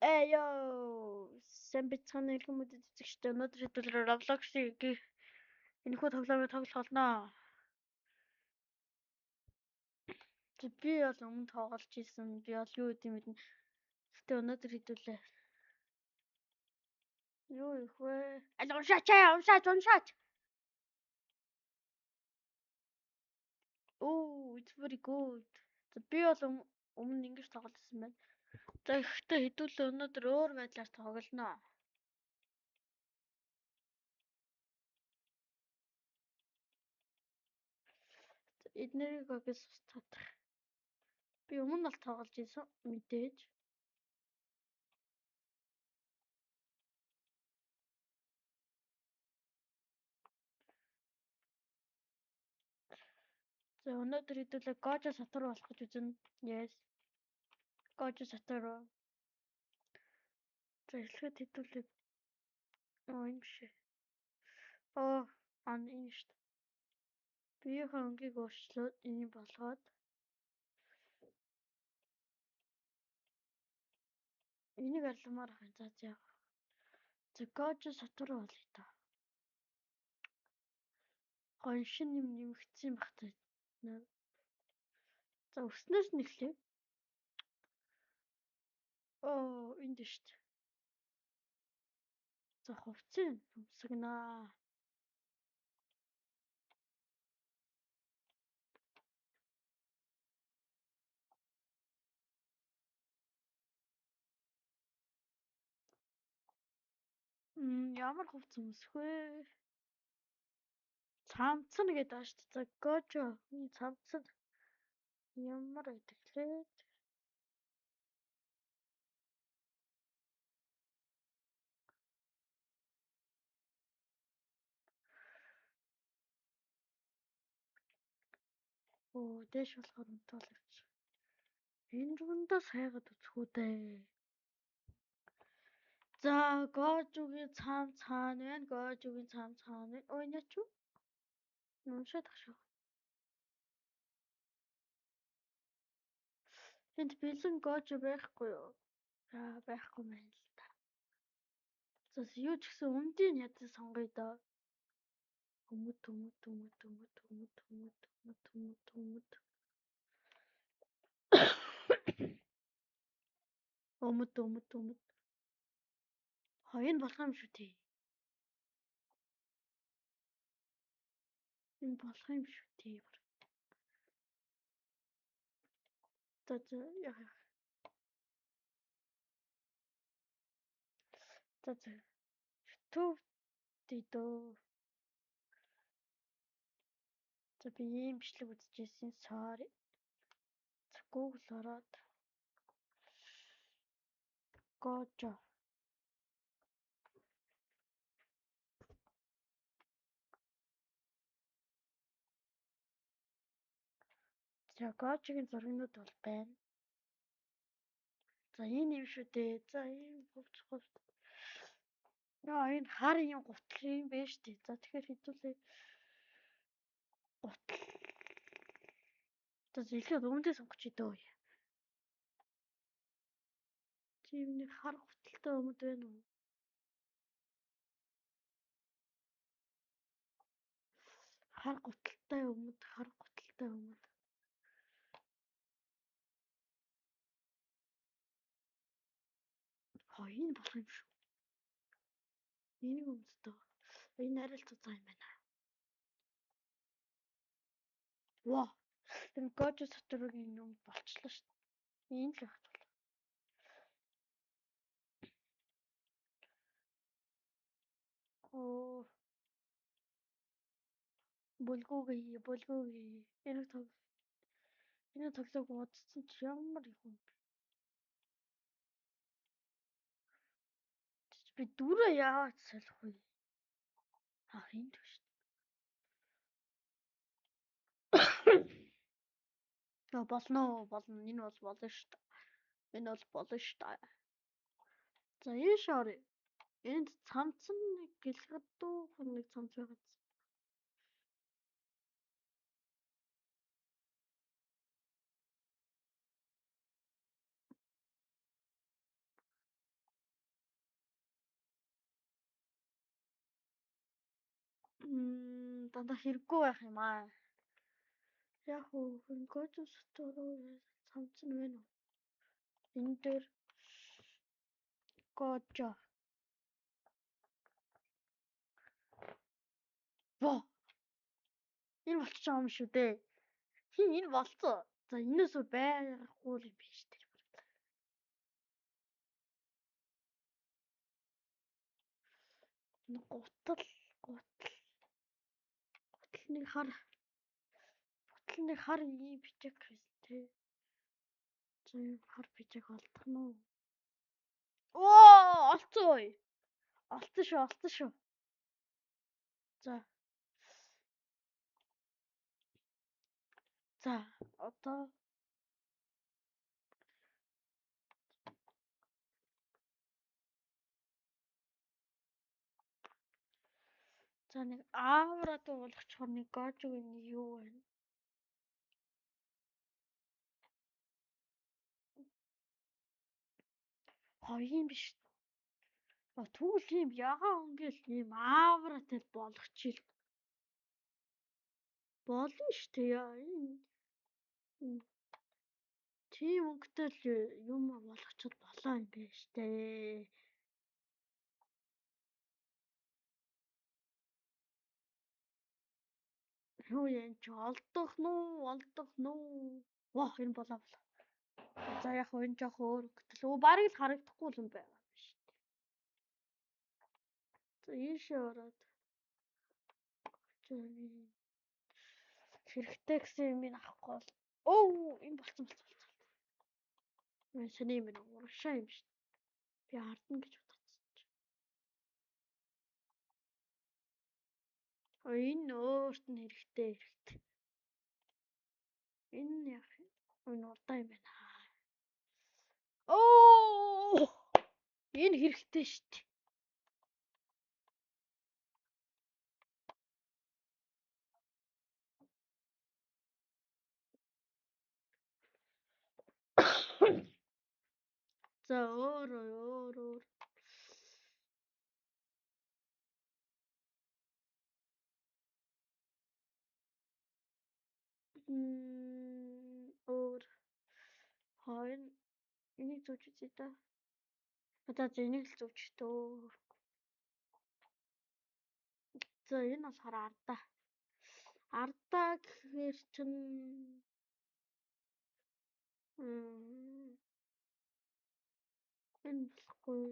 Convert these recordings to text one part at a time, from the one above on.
Эй ёо, сайн бицгааны эрхэм хүндэт үзэгчдээ, өнөөдөр хэдүүлээ Roblox-ийг энэхүү тоглоомыг тоглох болно. Би бол өмнө тоглож исэн. Би бол юу гэдэг юм мэднэ. Гэхдээ өнөөдөр хэдүүлээ. Юу их вэ? Аль уншаач ээ, уншаач, уншаач. Oh, it's very good. Би бол өмнө ингэж тоглож исэн байна. За гэхдээ хэдүүлээ өнөөдөр өөр байдлаар тоглоно. Эднэрийг огс устгах. Би өмнө бол тоглож исэн мэдээж. За өнөөдөр хэдүүлээ Gojo Satoru болох гэж үзнэ. Yes. Gojo Satoru. За эхлээд хэдүүлээ. Оо энэ биш ээ. Оо ан энэ шүү дээ. Биеийнхээ өнгийг өөрчлөөд энийг болгоод энийг арламаар ах юм. За за. За Gojo Satoru болъё та. Гон шин юм нэмэгдсэн байх та. За өснөөс нь эхлэв. Оо энд шүү дээ. За хувцсыг өмсгөнө. Ямар хувцас өмсөх вэ? Цамцсан гэдэг байгаа шүү дээ. За Gojo цамцсан ямар байдаг лээ? Оо дээш болохоор унтвал явчих. Энэ руундаа сайгаад үзэх үү дээ. За Gojo-гийн цаам цаана байна. Gojo-гийн цаам цаана байна. Ой яач юу? Уншаад ах шүү. Энд бэлэн Gojo байхгүй юу? За байхгүй байна л та. За юу ч гэсэн өмдийг ядаж сонгоё доо. Өмд өмд өмд өмд өмд өмд өмд өмд өмд. Өмд өмд өмд. Хаа энэ болох юм шүү дээ. Энэ болох юм шүү дээ. За за яа. За за. YouTube дөө. За би ийм бичлэг үзчихсэн. Sorry. За Google ороод Gojo. За Gojo-гийн зургнууд бол байна. За энэ юм шүү дээ. За ийм хувц хувц. Яа энэ хар юм гутал юм байна шүү дээ. За тэгэхээр хэдүүлээ гутал. За илүү өмдөө сонгоч дөө. Тийм нэг хар гуталтай өмд байна уу? Хар гуталтай өмд, хар гуталтай өмд. Хаа энэ болох юм шүү. Энийг өмсдөө. Энэ арай л цуцаа юм байна. Ваа. Тэр Gojo Satoru-гийн юм болчлоо шүү дээ. Энэ л байх бол. Оо. Бүлгүүгээ, бүлгүүгээ. Энэ тоглоог удацсан чи ямар их юм бэ? Би дүрээ яагаад солих вэ? Аа энд биш. За болно болно. Энэ бол болно шүү дээ. Энэ бол болно шүү дээ. За ийш оръё. Энд цамцсан нэг гэлгадуу нэг цамц байгаа. Дандаа хэрэггүй байх юм аа. Яг уу Гожо Сатору цамцсан байна уу? Энэ дээр Гожо. Во. Энэ болчих юм шүү дээ. Хин энэ болцоо. За энэс өөр байхгүй юм биш тэр. Гутал гутал гутал нэг хар гутал нэг хар ийм бичиг байсан тий. За ийм хар бичиг олдох нь уу? Оо, олцсон. Олцсон шүү, олцсон шүү. За. За, одоо за нэг аавра дуулгачхаар нэг гожиг нэг юу байна? Хоёрын биш. Түүл ийм ягаан өнгөл ийм аавратай болгочихъя. Болно шүү дээ. Яа энэ тийм өнгөтэй л юм болгочиход болоо юм байна шүү дээ. Юу юм чи олдох нь уу? Олдох нь уу? Вох энэ болоо болоо. За яг хөө энэ жоох өөр өнгөтэй. Өө барыг л харагдахгүй юм байна шүү дээ. За ийшээ ороод хэрэгтэй гэсэн юм авахгүй бол өө энэ болцсон болцсон болцсон. Энэ сони юм байна. Урагшаа юм шүү. Би хардна гэж бодсон чи. Энэ өөрт нь хэрэгтэй хэрэгтэй. Энэ яах юм? Энэ урдаа юм байна. Оо! Энэ хэрэгтэй шүү дээ. За өөр өөр өөр. Өөр хоёр энийг зүүж үзье да. Одоо за энийг л зүүж дөө. За энэ болохоор ардаа. Ардаа гэхээр чин энэ болохгүй.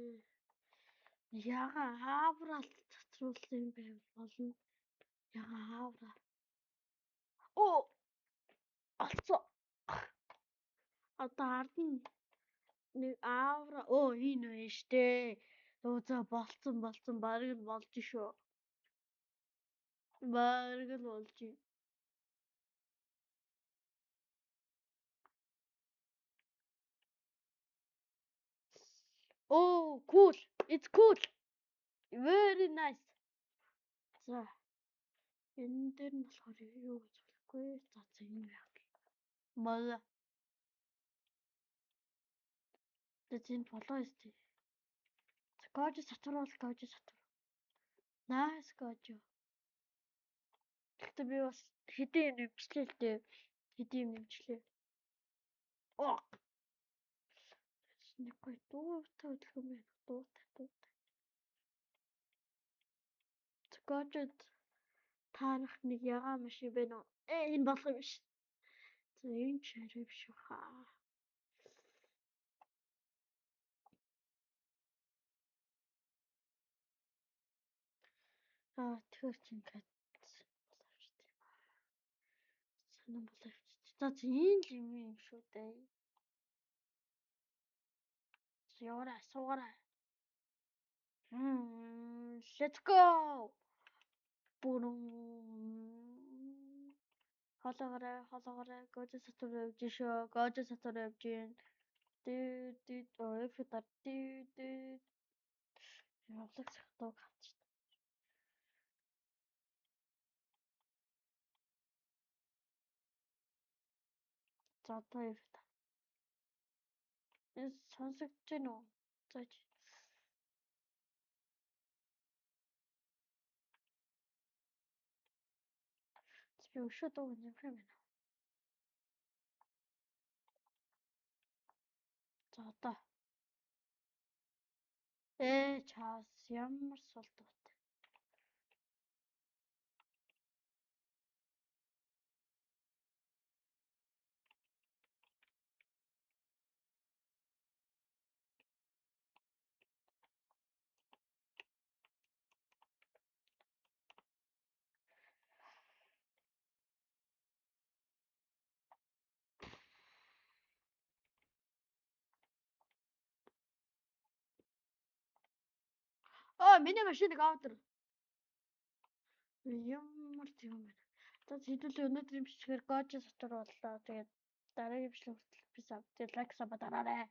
Яга ааврал цацруулсан юм байвал болно. Яга аавра. Оо! Олцоо. Одоо ард нь нэг аавра оо энэ байна штэ. Өө за болцсон болцсон барыг нь болж шүү. Барыг нь болж. Oh, cool. It's cool. Very nice. За. Энэ дээр нь болохоор юу гэж болохгүй. За за энэ байх. Мал. За энэ болоо өстэй. За Гожо сатуруул Гожо сатур. Nice Гожо. Гэхдээ би бас хэдийн юм нэмчлээ л дээ. Хэдийн юм нэмчлээ. Оо. Нэг гоё дуутай хөдөлгөөн байна. Дуутай дуутай. Гожод таарах нэг ягаан машин байна уу? Энэ болох юм биш. За энэ ч арай биш хаа. Аа тэгэхээр чи ингээд боловчтой юм аа. Сонин боловч. За энэ л юм юм шүү дээ. Яваарай, суугаарай. Let's go. Бүрэн хоолоогоорой, хоолоогоорой. Гожо сатур явж шүү. Гожо сатур явж гин. Дүү дүү F дар дүү дүү. Явлаг дууг авчих. За одоо F дар. Энэ сонсогдож байна уу? За. Өшөө дууг нэмэх юм байна. За одоо. Чаас ямар сул дуутай. Оо, миний машиныг аваад. Ямар тийм юм бэ? За, хэдүүлээ өнөөдрийн бичлэгээр Гожо сатар боллоо. Тэгээд дараагийн бичлэг хүртэл peace out. Тэгээд like, sub дараарай.